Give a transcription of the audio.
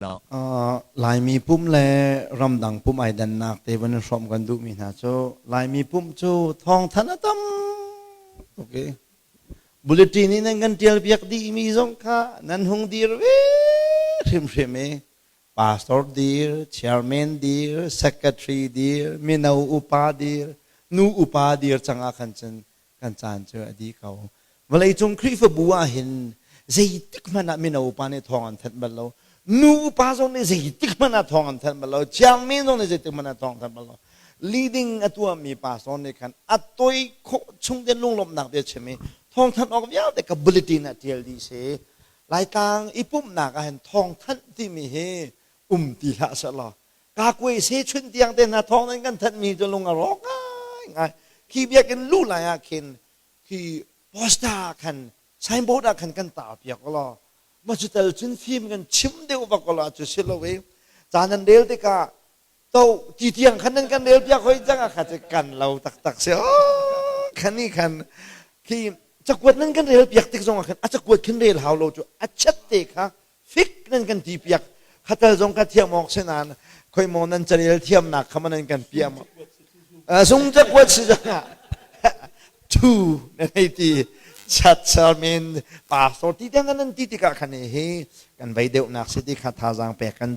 Laimi pumh le ramdang pumh ai dannak te van in hrawmh kan duhmi hna cu Laimi pumh cu thawngthanh a tam tuk i bulletin in nan kan ṭial piak dihmi zong kha nan hung dir ve hrimhrim i pastor dir, chairman dir, secretary dir, mino upa dir, nu upa dir cang ah khan cun kan caan cu a dih ko. Vawleicung Khrihfabu ah hin zeitik hmanh ah mino upa nih thawng an thanh bal lo. Nu upa zong nih zeitik hmanh ah thawng an thanh bal lo. Chairman zong nih zeitik hmanh ah thawng an thanh bal lo. Leading a tuahmi pastor nih khan a toi khawh chung te lunglawmhnak bia chim i thawngthanh awk vialte ka bulletin ah tial dih si. Laitlang i pumhnak ah hin thawngthanh timi hi um ti hlah seh law kakuai se chun tiang te hna thawng nan kan thanh mi cu lung a rawk ngai ngai. Khi biakinn luh lai ah khin khi poster ah khan, signboard ah khan kan tar piak law ma cu tel cun fim kan chim deuh vak law cu si lo i ca nan rel tikah to ti tiang khan nan kan rel piak hoi cang ah kha cu kan lo taktak si. Khan ni khan khi cakuat nan kan rel piak tik zong ah khan a cakuat khin rel hau lo cu a chat te kha fik nan kan ti piak khatal zong ka thiam awk si nain khoi maw nan carel thiamnak kha nan kan piam sung cakuat si zongah thu nan hei ti chat sermin pastor ti tiang nan ti tikah khan hi kan vei deuhnak si ti kha thazaang pek kan.